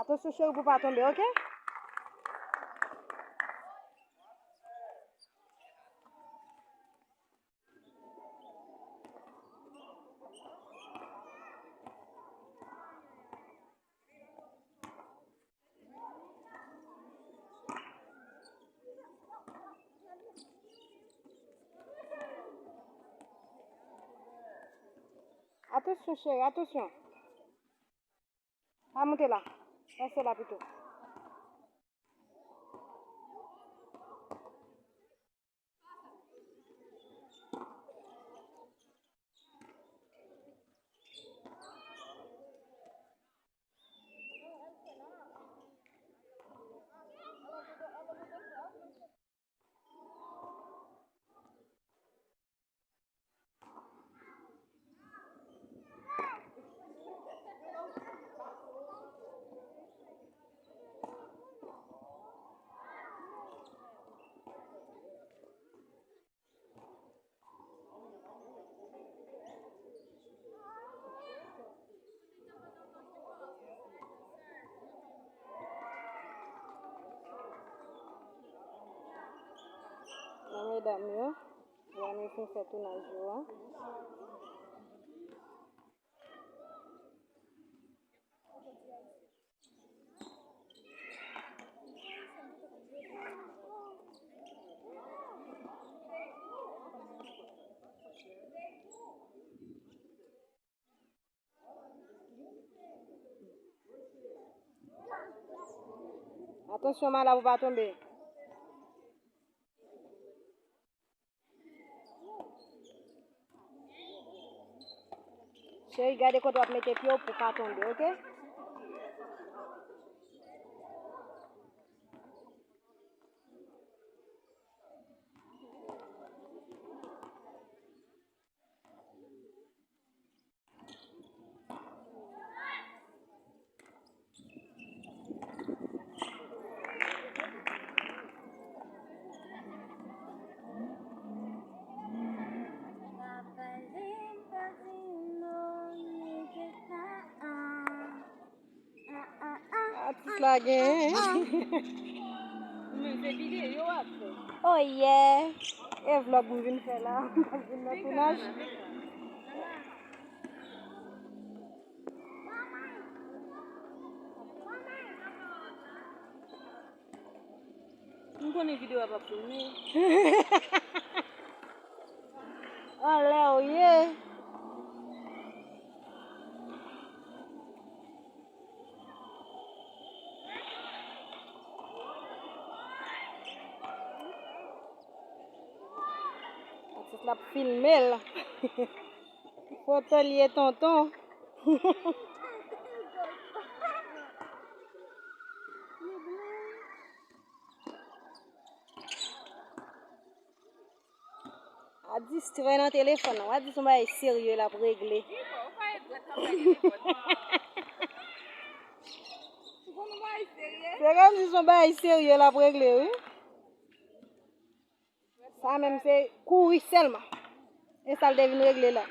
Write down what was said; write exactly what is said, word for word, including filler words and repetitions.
Atansyon cheri pou w pa tonbe, oke? Atansyon cheri, atansyon. Pa monte la. Reste la pito. Nan medam yo, medam yo fin fè tounaj yo a. Atansyon, Mala, pou w pa tonbe. Cheri, gade kote w ap mete pye w pou w pa tonbe, oke? Atis la genyen. Men se videyo w ap fè. Oh yeah. E vlog m vin fè la. M ap vin nan tounaj. M konnen videyo a p ap filme. Anlè w ye. Atis la ap filme l. Foto l ye tonton. A distrè nan telefòn nan. W a di se yon bagay serye l ap regle. Se kòmsi se yon bagay serye l ap regle, wi. Sa menm se kouri sèlman. E sa l te vin regle la.